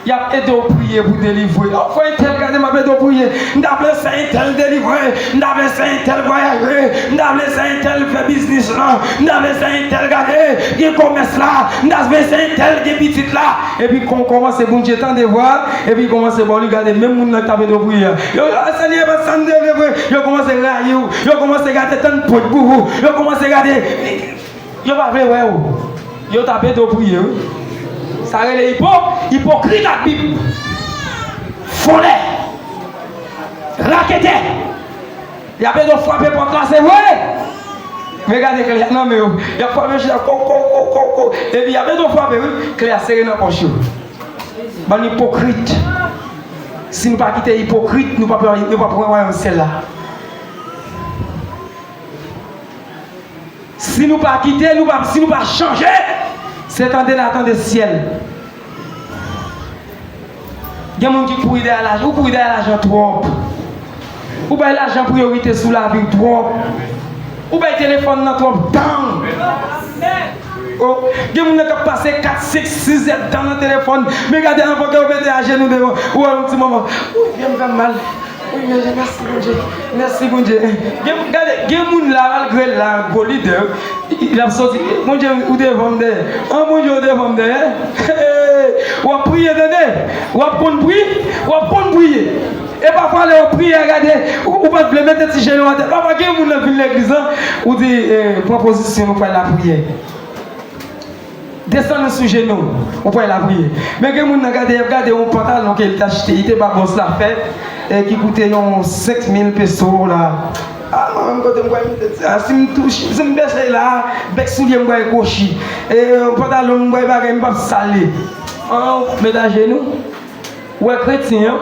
Y ap ede w priye pou delivre. O, frè entèl, gade m ap ede w priye. M ta vle sè entèl delivre. M ta vle sè entèl vwayaje. M ta vle sè entèl fè biznis lan. M ta vle sè entèl gade gen komès la. M ta vle sè entèl gen pitit la. Epi kon kòmanse Bondye tande vwa, epi kòmanse ba w li gade menm moun nan k t ap ede w priye a. Yo, yo, Senyè, pa sa m te vle vre. Yo kòmanse rayi w. Yo kòmanse gade tann pòt pou ou. Yo kòmanse gade. Yo pa vle wè w. Yo t ap ede w priye, wi. Sa rele ipo, ipokrit ak Bib. Vòlè. Raketè. Y ap ede w frape pòt la, se vre. Men gade klè a nan men yo. Y ap frape chita, ko, ko, ko, ko, ko. Epi y ap ede w frape, wi. Klè a sere nan pòch yo. Bann ipokrit. Si nou pa kite ipokrit, nou p ap, nou p ap wè wayòm syèl la. Si nou pa kite, nou pa, si nou pa chanje, se tande n a tande syèl. Gen moun ki kouri dèyè lajan, ou kouri dèyè lajan twòp. Ou bay lajan priyorite sou lavi w twòp. Ou bay telefòn nan twòp tan. O, gen moun nan k ap pase kat, senk, sis èdtan nan telefòn. Men gade, anvan ke yo mete ajenou devan, ou wè yon ti moman. Ou byen, m fè m mal. Wi, men mèsi Bondye. Mèsi Bondye. Gen, gade, gen moun la, malgre l la, gwo lidè, l ap soti, Bondye, ou devan m dèyè. An, Bondye, ou devan m dèyè. W ap priye, tande. W ap konn pri, w ap konn priye. E pafwa, lè w ap priye, gade, ou, ou pa t vle mete ti jenou atè. Pafwa, gen moun nan vin legliz lan, ou di, eh, pran pozisyon, nou pral lapriyè. Desann ou sou jenou, ou pral lapriyè. Men gen moun nan gade, y ap gade yon pantalon ke li t achte, li te ba bòs la fè. e ki koute yon senk mil peso la. A, mwen menm kote m kwè m, a, si m touche, si m bese la, bèk soulye m kwè kwochi. E pantalon m kwè bagay m p ap sale. An, met ajenou. Ou wè kretyen an,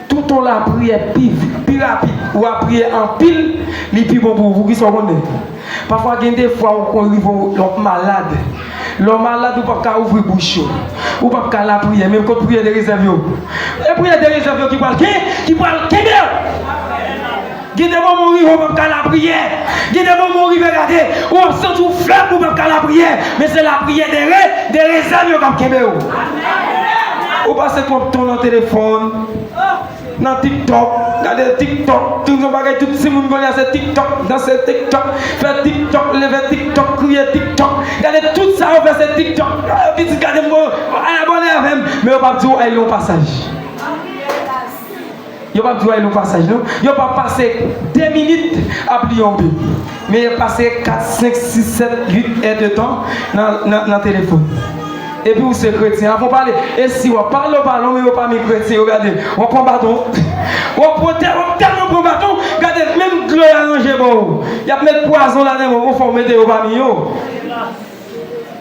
tout yon lapriyè pi, pi rapid, ou ap priye anpil, li pi bon pou ou. Poukisa w konnen? Pafwa gen de fwa ou konn rive w ap malad. Lè w malad, ou p ap ka ouvri bouch ou. Ou p ap ka lapriyè. Men kot priyè de rezèv yo? E priyè de rezèv yo ki pral gen, ki pral kenbe w. Gen de moman ou rive ou p ap ka lapriyè. Gen de moman ou rive gade, ou ap santi w fèb, ou p ap ka lapriyè. Men se lapriyè de re, de rezèv yo k ap kenbe w. Ou pase twòp tan nan telefòn, nan TikTok, gade TikTok, tout yon bagay, tout timoun kounye a se TikTok, danse TikTok, fè TikTok, leve TikTok, kriye TikTok. Gade tout sa yo fè se TikTok. Yo pitit gade m, al abòne avè m, men yo p ap di w al li yon pasaj. Yo p ap di w al li yon pasaj non. Yo p ap pase de minit ap li yon bi. Men yo pase kat, senk, sis, sèt, uit è de tan nan, nan, nan telefòn. Epi ou se kretyen. Avan w pale, e si w ap pale, w pale, men yo pami kretyen, yo gade. W ap pran baton. W ap pran tè, w ap tèlman pran baton, gade, menm dlo y aranje ba w. Y ap met pwazon ladan, men ou fè w mete yo pami yo.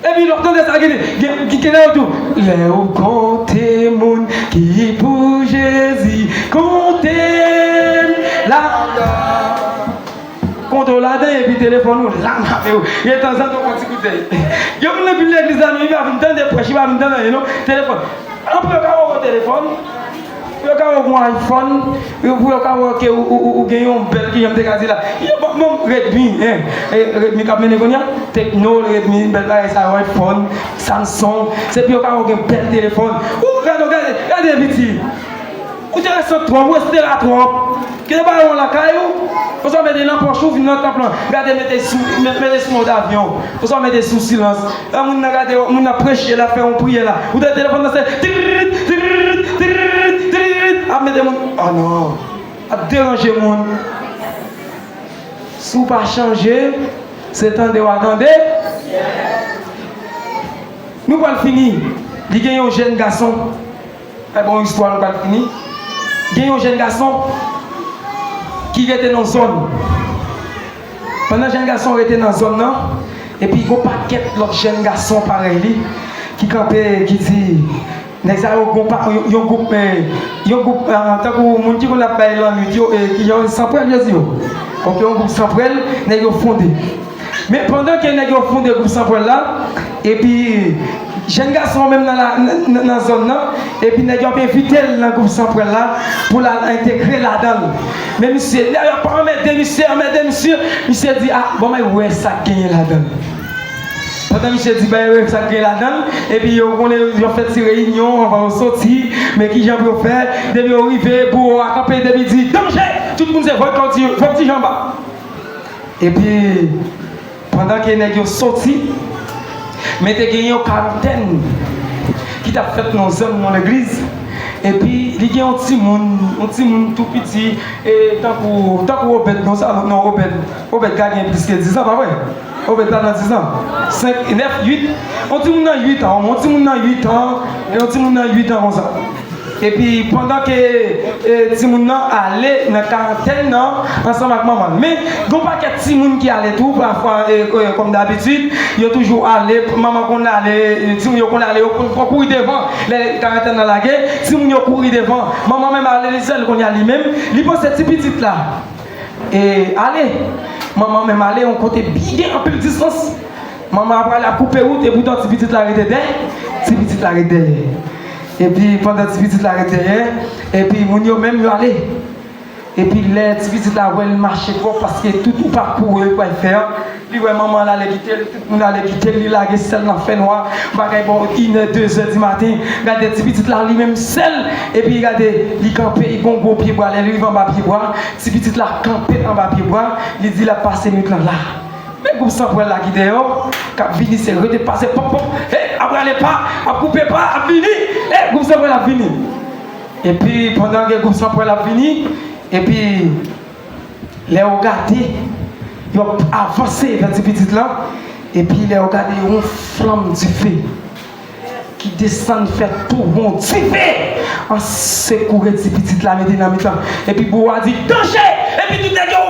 Epi lè w tande sa, gen, gen, gen, gen lè yo di w, lè w konte moun ki pou Jezi, konte m ladan. Konte w ladan epi telefòn ou la nan men w. Gen tanzantan w pran ti kout dèyè. Gen moun nan vin legliz la, nou pa vin tande prèch, li pa vin tande anyen non. Telefòn. Anpil yo ka wè w telefòn. Pou yo ka wè w gon iPhone, pou yo ka wè ke ou, ou, ou, ou gen yon bèl, kijan m te ka di la. Yo pa, bon, Redmi, en, e, Redmi k ap mennen kounye a, Tecno, Redmi, bèl bagay sa yo, iPhone, Samsung, se pou yo ka wè w gen bèl telefòn. Ou gade, gade, gade piti. Ou te restan twòp, ou reste la twòp. Kite bagay ou lakay ou. Konsa w mete nan pòch ou, vin nan tanp lan. Gade, mete sou, mete sou mòd avyon. Konsa w mete sou silans. Lè moun nan gade, moun nan preche, l ap fè yon priyè la. Ou tande telefòn nan se tirit, tirit, tirit, tirit, ap mete moun. Oh non. Ap deranje moun. Si w pa chanje, se tande w a tande. Nou pral fini. Li gen yon jèn gason. Ay bon, istwa nou pral fini. Gen yon jèn gason ki rete nan zòn. Pandan jèn gason rete nan zòn nan, epi gon pakèt lòt jèn gason parèy li ki kanpe, ki di, nèg sa yo gon pa, yon, yon gwoup, eh, yon gwoup, eh, tankou moun ki konn ap bay lannwit yo, eh, ki yon sanprèl yo di yo. Ok, yon gwoup sanprèl, nèg yo fonde. Men pandan ke nèg yo fonde gwoup sanprèl la, epi jèn gason menm nan la, nan, nan, nan zòn nan, epi nèg yo ap envite l nan gwoup sanprèl la pou l al entegre ladan l. Men misye, nèg yo ap anmède misye, anmède misye, misye di, a, bon, m al wè sa k genyen ladan l. Pandan misye di, bay wè sa k genyen ladan l, epi yo konnen yo fè ti reyinyon anvan yo soti, men kijan pou yo fè, depi yo rive, bouro a kanpe, depi di, danje! Tout moun se vòlkan, vòltije anba. Epi, pandan ke nèg yo soti, men te gen yon karantèn ki t ap fèt nan zòn nan legliz. Epi, li gen yon timoun, yon timoun tou piti, e tankou, tankou Obèd, non, sa, non, Obèd. Obèd ka gen plis ke diz an, pa vre? Obèd pa nan diz an. Senk, nèf, uit. Yon timoun nan uit an, yon timoun nan uit an, yon timoun nan uit an konsa. Epi pandan ke, e, timoun nan ale nan karantèn nan ansanm ak manman l. Men, gen yon pakèt timoun ki ale tou, pafwa, e, e, kòm dabitid, yo toujou ale, manman konn ale, e, timoun yo konn ale, yo konn, konn kouri devan. Lè karantèn nan lage, timoun yo kouri devan. Manman menm ale li sèl, kounye a li menm, li panse ti pitit la, e, ale. Manman menm ale yon kote byen anpil distans. Manman ap prale ap koupe wout, epoutan ti pitit la rete dèyè. Ti pitit la rete dèyè. Epi pandan ti pitit la rete dèyè, epi moun yo menm yo ale. Epi lè ti pitit la wè l mache twòp, paske tout ou pa kouri, li pral fè an, li wè manman l ale kite l, tout moun ale kite l, li lage sèl nan fènwa, bagay bò inè, dezè di maten. Gade ti pitit la li menm sèl, epi gade, li kanpe, li gon gwo pyebwa, lè li rive anba pyebwa, ti pitit la kanpe anba pyebwa, li di l ap pase nwit lan la. Men gwoup sanprèl la ki dèyè w, k ap vini, se rete pase pòp pòp, e, ap rale pa, ap koupe pa, ap vini, e, gwoup sanprèl ap vini. Epi pandan ke gwoup sanprèl ap vini, epi lè yo gade, yo ap avanse vè ti pitit lan, epi lè yo gade, yon flanm dife. ki desann fè tou won dife. An sekoure ti pitit la, mete nan mitan. Epi bouwo a di, danje! Epi tout nèg yo,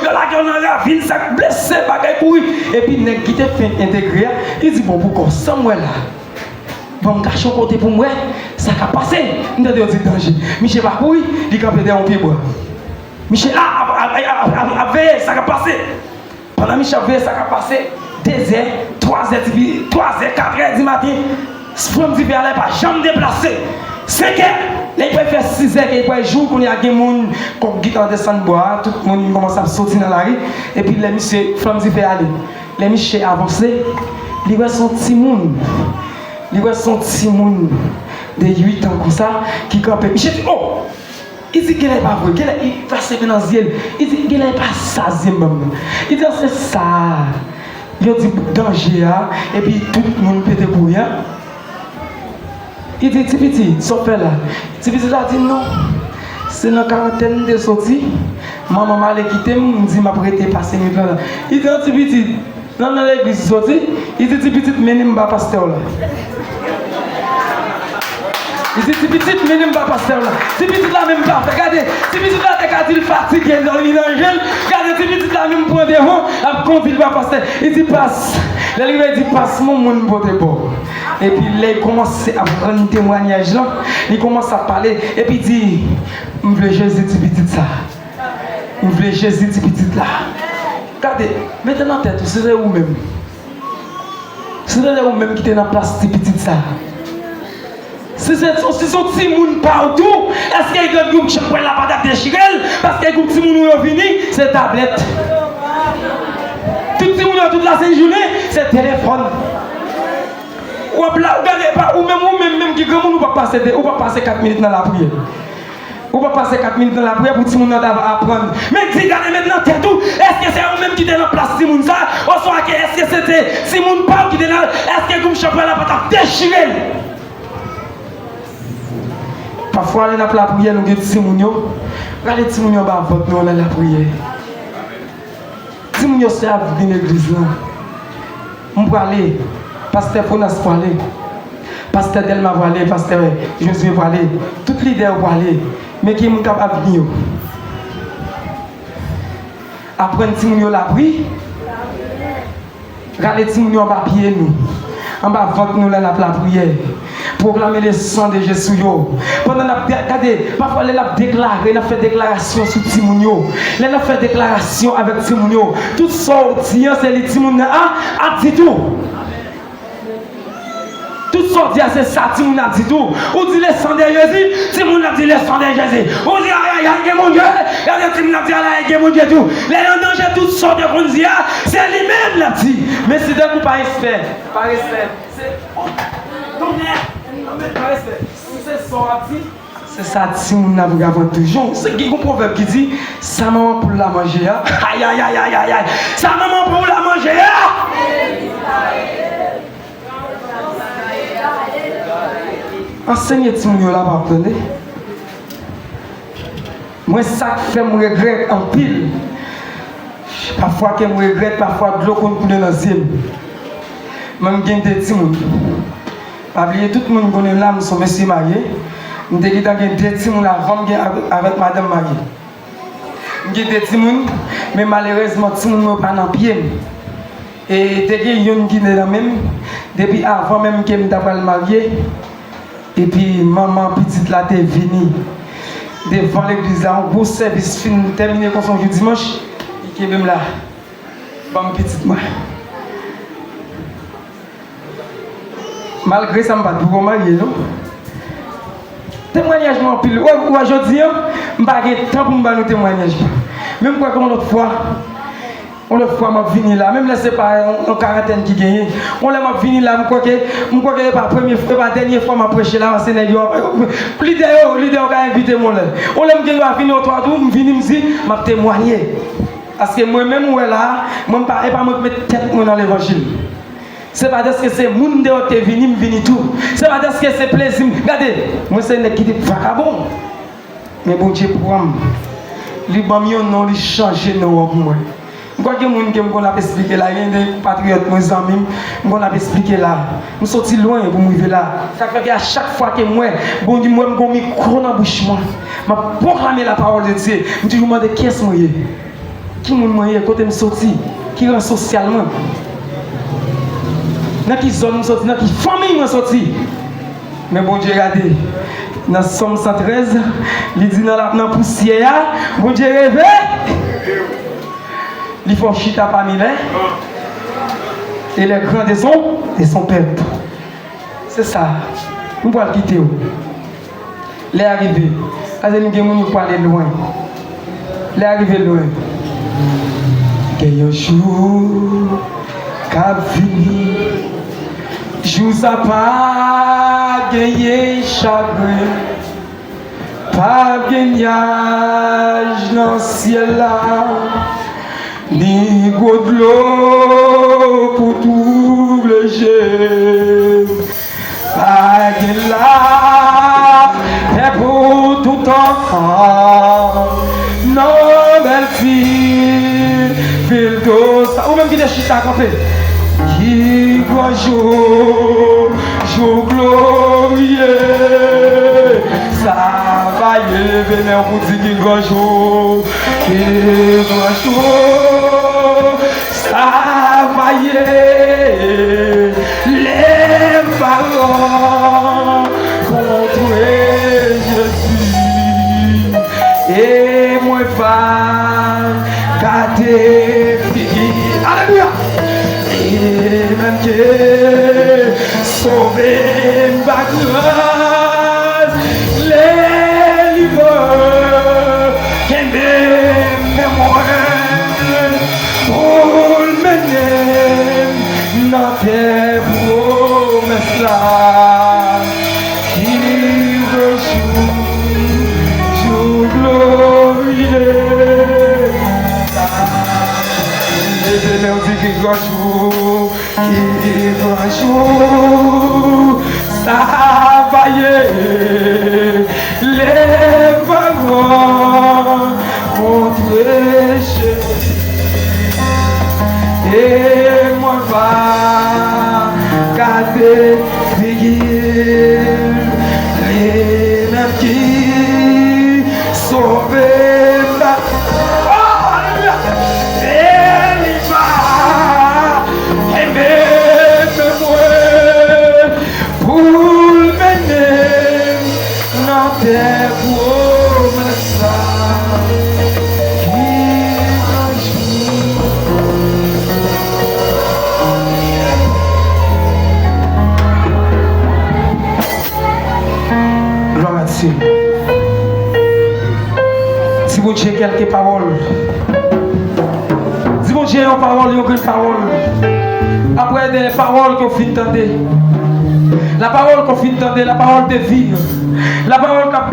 yo lage yo nan ravin, sa k blese, bagay kouri. Epi nèg ki te fenk entegre a, li di, bon, pou kò sa m wè la, ban m kache yon kote pou m wè sa k ap pase. M tande yo di danje. Misye pa kouri, li kanpe dèyè yon pyebwa. Misye la ap, ap, ap, ap, ap, ap veye sa k ap pase. Pandan misye ap veye sa k ap pase, dezè, twazè, tipi, twazè, katrè di maten, flanm dife a la pa janm deplase. Senkè, lè li pral fè sizè, ke li pral jou, kounye a gen moun, kòk gentan desann bò a, tout moun kòmanse ap soti nan lari, epi lè misye, flanm dife a ale. Lè misye avanse, li wè se yon timoun. Li wè se yon timoun de uit an konsa ki kanpe. Misye di, oh! Li di, genlè e pa vre, genlè li pase men nan zye l. Li di, genlè e pa sa zye m ban m nan. Li di, an se sa yo di danje a, epi tout moun pete kouri a. Li di, ti pitit, sa w fè la? Ti pitit la di, non, se nan karantèn m te soti, manman m ale kite m, m di m ap rete pase nwit lan la. Li di, an ti pitit, nan, nan legliz ou soti, li di, ti pitit, mennen m ba pastè w la. Li di, ti pitit, mennen m ba pastè w la. Ti pitit la menm pa fè, gade, ti pitit la te ka di l fatige, dòmi nan je l. Gade, ti pitit la menm pran devan, l ap kondi l ba pastè. Li di, pas, lè l rive, li di, pas m yon moun m pote ba w. Epi lè l kòmanse ap rann temwayaj lan, li kòmanse ap pale, epi di, m vle Jezi ti pitit sa. M vle Jezi ti pitit la. Gade, mete nan tèt ou, si se ou menm. Si se te ou menm ki te nan plas ti pitit sa. Si se, si se yon timoun pa w tou, èske grenn gwoup chanpwèl la pa t ap dechire l? Paske gwoup timoun ou yo vini, se tablèt. Tout timoun yo tout lasent jounen, se telefòn. W ap la, ou gade, pa, ou menm, ou menm, menm ki granmoun, ou p ap pase de, ou p ap pase kat minit nan lapriyè. Ou pa pase kat minit nan lapriyè pou timoun nan ta va aprann. Men di, gade, met nan tèt ou, èske se ou menm ki te nan plas timoun sa? Oswa ke èske se te timoun pa w ki te nan, èske gwoup chanpwèl la pa t ap dechire l? Pafwa, lè n ap lapriyè, nou gen timoun yo. Gade timoun yo anba vant nou, nan lapriyè. Timoun yo se avni legliz lan. M prale, pastè Fonas prale, pastè Dèlma prale, pastè Jozye prale, tout lidè yo prale. Men ki moun k ap avni yo? Aprann timoun yo lapri. Rale timoun yo anba pye nou, anba vant nou lè n ap lapriyè. Pwoklame le sang de Jésus sou yo. Pandan n ap de-, gade, pafwa lè n ap deklare, n ap fè deklarasyon sou timoun yo. Lè n ap fè deklarasyon avèk timoun yo, tout sa w di an, se li timoun nan a, ap di tou. Tout sa w di a, se sa timoun nan ap di tou. Ou di le sang de Jésus, timoun nan ap di le sang de Jésus. Ou di ayayay, gen Bondye, gade timoun nan ap di ayayay, gen Bondye tou. Lè y an danje, tout sa w te konn di a, se li menm l ap di. Men si tankou pa respè, pa respè. Se, oh, tonè, tonè, pa respè. Si se sa w ap di, se sa timoun nan ap raprann toujou. Se gen yon pwovèb ki di, sa manman poul la manje a. Ayayayayayay. Sa manman poul la manje a. Ansenye timoun yo la, pa tande. Mwen, sa k fè m regrèt anpil. Pafwa ke m regrèt, pafwa dlo konn koule nan zye m. Mwen, m gen de timoun. Pa bliye, tout moun konnen la, m se yon mesye marye. M te gentan gen de timoun avan m gen avèk, avèk madanm marye. M gen de timoun, men malerèzman, timoun mwen pa nan pye m. E te gen youn ki te nan men m, depi avan menm ke m ta pral marye. Epi manman pitit la te vini devan legliz la, yon gwo sèvis fin tèmine konsa yon jou dimanch, li kenbe m la, ban m pitit mwen. Malgre sa, m pa t poko marye, non. Temwayaj mwen anpil. Wè, wè, jodi a, m pa gen tan pou m ba nou temwayaj mwen. Men m kwè ke yon lòt fwa, yon lòt fwa m ap vini la, menm lè se pa yon, yon karantèn ki genyen. Yon lè m ap vini la, m kwè ke, m kwè ke e pa premye, e pa dènye fwa m ap preche la, paske nèg yo ap, lidè yo, lidè yo ka envite m yon lè. Yon lè m gen dwa vini yon twa tou, m vini, m di, m ap temwaye. Paske mwen menm, ou wè la, mwen pa, e pa mwen k met tèt mwen nan levanjil. Se pa dèske se moun deyò k te vini, m vini tou. Se pa dèske se plezi m. Gade, mwen se nèg ki te vakabon. Men Bondye pran m. Li ban m yon non, li chanje non an pou mwen. M kwè gen moun ke m konn ap esplike la, gen de patriyòt mwen, zanmi m, m konn ap esplike la. M soti lwen pou m rive la. Sa fè ke a chak fwa ke m wè, Bondye, m wè m gon mikwo nan bouch mwen, m ap pwoklame la parole de Dieu, m toujou mande kiyès mwen ye. Ki moun mwen ye? Kote m soti? Ki ran sosyal mwen? Nan ki zòn m soti? Nan ki fanmiy mwen soti? Men Bondye gade, nan Sòm san trèz, li di nan la, nan pousyè a, Bondye reve, li fè w chita pami lè, et les grands de son, de son peuple. Se sa, m pral kite w. Lè a rive. Paske nou gen moun yo prale lwen. Lè a rive lwen. Gen yon jou k ap vini. Jou sa pa genyen chagren. Pa gen nyaj nan syèl la. Ni gwo dlo pou twouble je. Pa gen lapè pou tout anfan. Non, bèl fi, vil do sa. Ou menm ki te chita, kanpe. Ki gran jou, jou glorye. Sa va ye, leve men w pou di ki gran jou. Ki gran jou sa va ye, lè m va rankontre Jezi, e mwen va gade figi. Alelouya! E menm ke sove m pa gras, lè li va kenbe men mwen, pou l mennen m nan tè pwomès la. Ki gran jou, jou glorye. Leve men w, di ki gran jou. Ki gran jou sa va ye, lè m va rankontre Jezi, e mwen va gade figi l, li menm ki sove m pa. Oh, alelouya! E li va kenbe men mwen pou l mennen m nan tè pwomès la. Ki gran jou. Glwa a Dye. Di Bondye kèlke pawòl. Di Bondye yon pawòl, yon grenn pawòl. Apre de pawòl ke w fin tande. La pawòl ke w fin tande, la pawòl de vi. La pawòl k ap